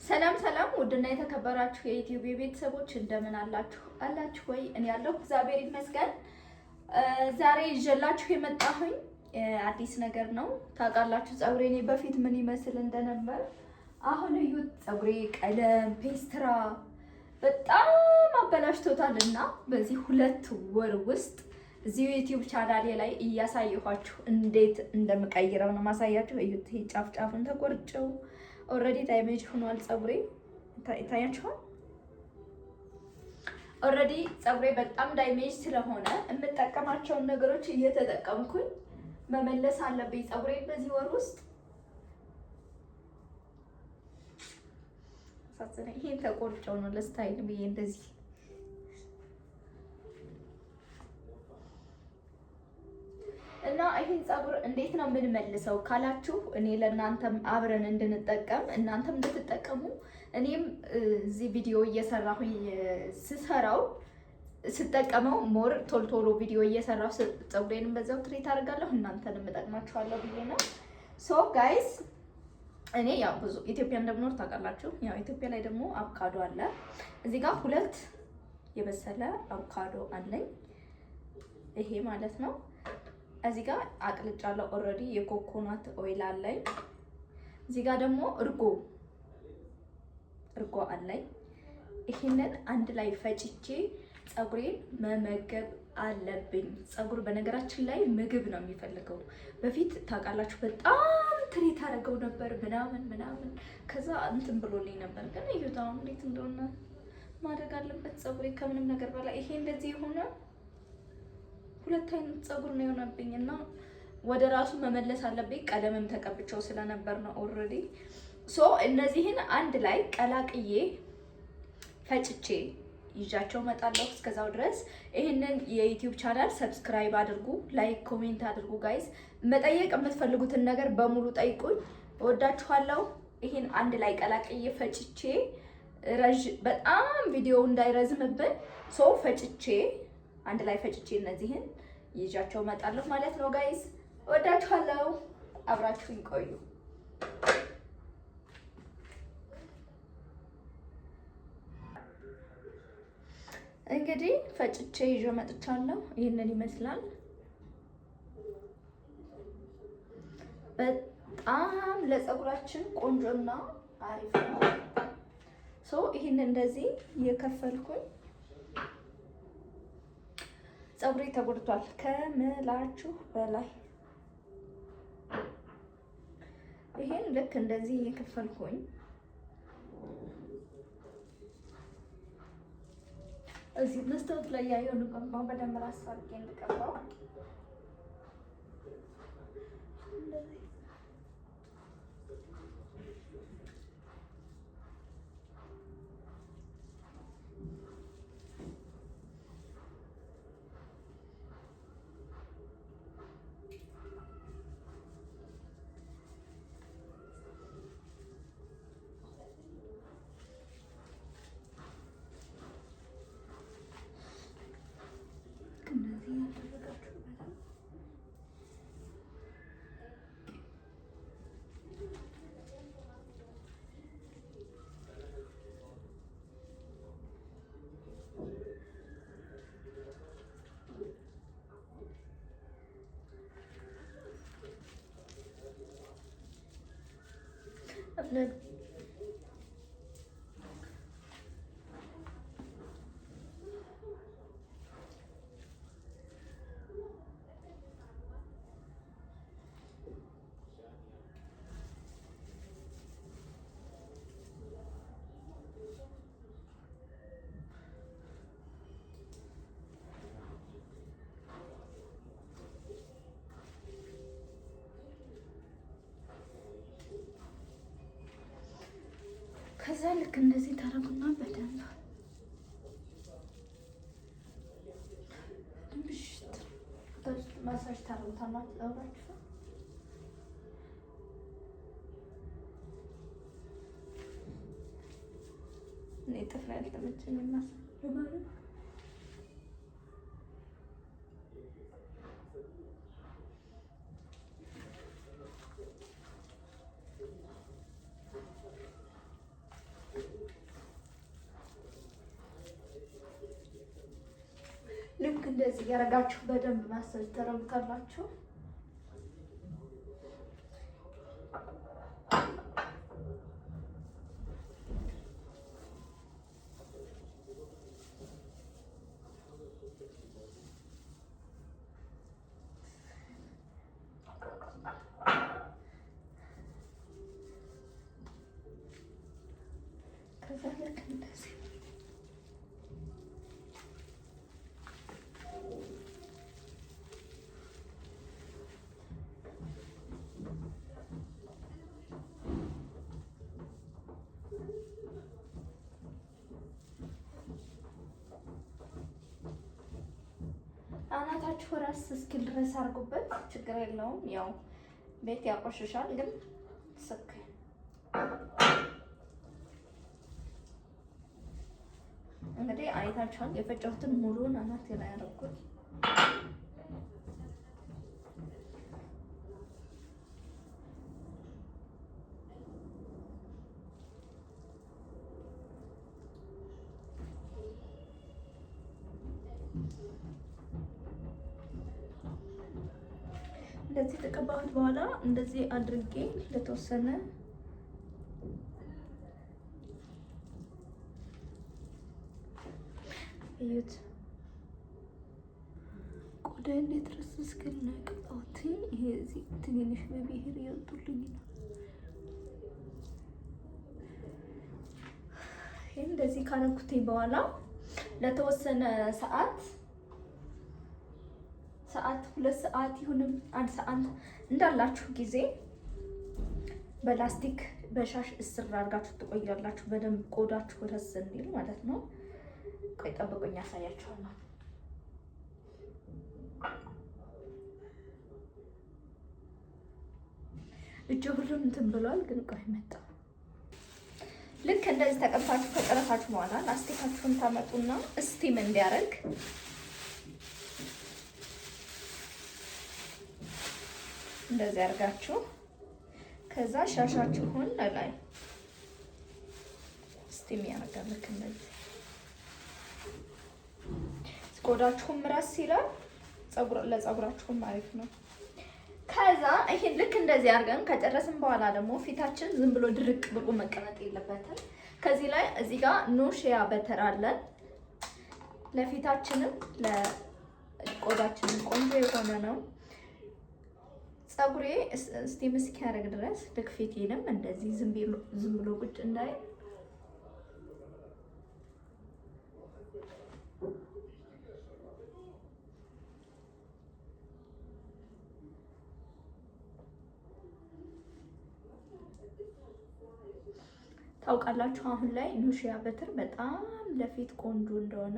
ሰላም ሰላም፣ ውድና የተከበራችሁ የዩቲዩብ ቤተሰቦች እንደምን አላችሁ? አላችሁ ወይ? እኔ ያለሁ እግዚአብሔር ይመስገን። ዛሬ ይዤላችሁ የመጣሁኝ አዲስ ነገር ነው። ታውቃላችሁ ፀጉሬ እኔ በፊት ምን ይመስል እንደነበር አሁን እዩት። ፀጉሬ ቀለም፣ ፔስትራ በጣም አበላሽቶታል እና በዚህ 2 ወር ውስጥ እዚሁ ዩቲዩብ ቻናሌ ላይ እያሳየኋችሁ እንዴት እንደምቀይረው ነው ማሳያችሁ። እዩት፣ ይሄ ጫፍ ጫፉን ተቆርጨው already damage ሆኗል ፀጉሬ ይታያችኋል። Already ፀጉሬ በጣም damage ስለሆነ የምጠቀማቸውን ነገሮች እየተጠቀምኩኝ መመለስ አለብኝ ፀጉሬ በዚህ ወር ውስጥ። ሳስነ ይሄን ተቆርጨው ነው ለ style ብዬ እንደዚህ። እና ይሄን ፀጉር እንዴት ነው የምንመልሰው ካላችሁ፣ እኔ ለእናንተም አብረን እንድንጠቀም፣ እናንተም እንድትጠቀሙ፣ እኔም እዚህ ቪዲዮ እየሰራሁኝ ስሰራው ስጠቀመው more ቶሎ ቶሎ ቪዲዮ እየሰራሁ ፀጉሬንም በዛው treat አደርጋለሁ፣ እናንተንም እጠቅማችኋለሁ ብዬ ነው። So guys፣ እኔ ያው ብዙ ኢትዮጵያ እንደምኖር ታውቃላችሁ። ያው ኢትዮጵያ ላይ ደግሞ አቮካዶ አለ። እዚህ ጋር ሁለት የበሰለ አቮካዶ አለኝ፣ ይሄ ማለት ነው። እዚህ ጋር አቅልጫለሁ already። የ coconut oil አለኝ። እዚህ ጋር ደግሞ እርጎ እርጎ አለኝ። ይሄንን አንድ ላይ ፈጭቼ ፀጉሬን መመገብ አለብኝ። ፀጉር በነገራችን ላይ ምግብ ነው የሚፈልገው። በፊት ታውቃላችሁ በጣም treat አደረገው ነበር ምናምን ምናምን፣ ከዛ እንትን ብሎልኝ ነበር። ግን እዩት አሁን እንዴት እንደሆነ። ማደግ አለበት ፀጉሬ ከምንም ነገር በላይ። ይሄ እንደዚህ የሆነ ሁለት አይነት ፀጉር ነው የሆነብኝ እና ወደ ራሱ መመለስ አለብኝ። ቀለምም ተቀብቼው ስለነበር ነው already። So እነዚህን አንድ ላይ ቀላቅዬ ፈጭቼ ይዣቸው እመጣለሁ። እስከዛው ድረስ ይህንን የዩቲዩብ channel subscribe አድርጉ፣ like፣ comment አድርጉ። Guys፣ መጠየቅ የምትፈልጉትን ነገር በሙሉ ጠይቁኝ። እወዳችኋለሁ። ይህን አንድ ላይ ቀላቅዬ ፈጭቼ፣ በጣም ቪዲዮ እንዳይረዝምብን፣ so ፈጭቼ፣ አንድ ላይ ፈጭቼ እነዚህን ይዣቸው እመጣለሁ ማለት ነው። Guys፣ እወዳችኋለሁ። አብራችሁኝ ቆዩ። እንግዲህ ፈጭቼ ይዤ መጥቻለሁ። ይህንን ይመስላል። በጣም ለፀጉራችን ቆንጆና አሪፍ ነው። So ይህን እንደዚህ እየከፈልኩኝ፣ ፀጉሬ ተጎድቷል ከምላችሁ በላይ። ይሄን ልክ እንደዚህ እየከፈልኩኝ እዚህ መስታወት ላይ ያየውን ቀባው፣ በደንብ ራስ አድርጌ እንድቀባው እንደዚህ። እንደዚህ ያደረጋችሁ በደንብ። ከዛ ልክ እንደዚህ ታረጉና በደንብ ማሳጅ ታረጉታላችሁ ፀጉራችሁ። እኔ ጥፍሬ አልተመቸኝም ለማድረግ። እንደዚህ እያደረጋችሁ በደንብ ማሳጅ ታደርጉታላችሁ። ከዛ ልክ እንደዚህ አናታችሁ ራስ እስኪል ድረስ አድርጉበት። ችግር የለውም። ያው ቤት ያቆሽሻል፣ ግን ስክ እንግዲህ አይታችኋል። የፈጨሁትን ሙሉን አናቴ ላይ ያደረኩት። እንደዚህ ተቀባሁት በኋላ እንደዚህ አድርጌ ለተወሰነ እዩት። ቆዳ እንዴት ረስ እስክል ነው የቀባሁት። ይሄ እዚህ ትንንሽ baby hair እየወጡልኝ ነው። ይሄ እንደዚህ ካረኩት በኋላ ለተወሰነ ሰዓት 2 ሰዓት ይሁንም 1 ሰዓት እንዳላችሁ ጊዜ በላስቲክ በሻሽ እስር አድርጋችሁ ትቆያላችሁ። በደንብ ቆዳችሁ ረስ እንዲል ማለት ነው። ቆይ ጠብቁኝ፣ ያሳያችኋለሁ። እጅ ሁሉም እንትን ብሏል፣ ግን ቆይ መጣ። ልክ እንደዚህ ተቀብታችሁ ከጨረሳችሁ በኋላ ላስቲካችሁን ታመጡና steam እንዲያደርግ እንደዚህ አድርጋችሁ ከዛ ሻሻችሁን ላይ steam ያደርጋል። ልክ እንደዚህ ቆዳችሁም ራስ ይላል፣ ለፀጉራችሁም አሪፍ ነው። ከዛ ይሄን ልክ እንደዚህ አድርገን ከጨረስን በኋላ ደግሞ ፊታችን ዝም ብሎ ድርቅ ብሎ መቀመጥ የለበትም። ከዚህ ላይ እዚህ ጋር no shea butter አለን። ለፊታችንም ለቆዳችንም ቆንጆ የሆነ ነው። ፀጉሬ steam እስኪያደርግ ድረስ ልክ ፊቴንም እንደዚህ ዝም ብሎ ቁጭ እንዳይ ታውቃላችሁ፣ አሁን ላይ no shea butter በጣም ለፊት ቆንጆ እንደሆነ።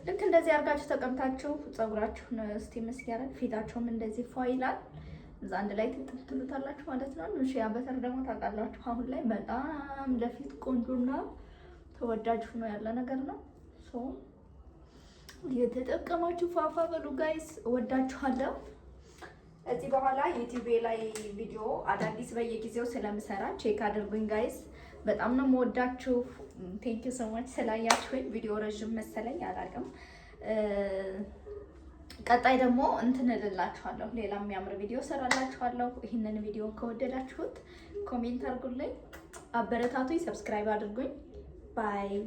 ልክ እንደዚህ አድርጋችሁ ተቀምታችሁ ፀጉራችሁን steam እስኪያደርግ ፊታችሁም እንደዚህ ፏ ይላል። እዛ አንድ ላይ ትጥብ ትሉታላችሁ ማለት ነው። Shea butter ደግሞ ታውቃላችሁ አሁን ላይ በጣም ለፊት ቆንጆና ተወዳጅ ሆኖ ያለ ነገር ነው። So እየተጠቀማችሁ ፏፏ በሉ guys፣ እወዳችኋለሁ። እዚህ በኋላ ዩቲዩብ ላይ ቪዲዮ አዳዲስ በየጊዜው ስለምሰራ check አድርጉኝ guys። በጣም ነው የምወዳችሁ። Thank you so much ስላያችሁኝ። ቪዲዮ ረዥም መሰለኝ አላውቅም። ቀጣይ ደግሞ እንትን እልላችኋለሁ፣ ሌላ የሚያምር ቪዲዮ ሰራላችኋለሁ። ይህንን ቪዲዮ ከወደዳችሁት comment አድርጉልኝ፣ አበረታቱኝ፣ subscribe አድርጉኝ። Bye.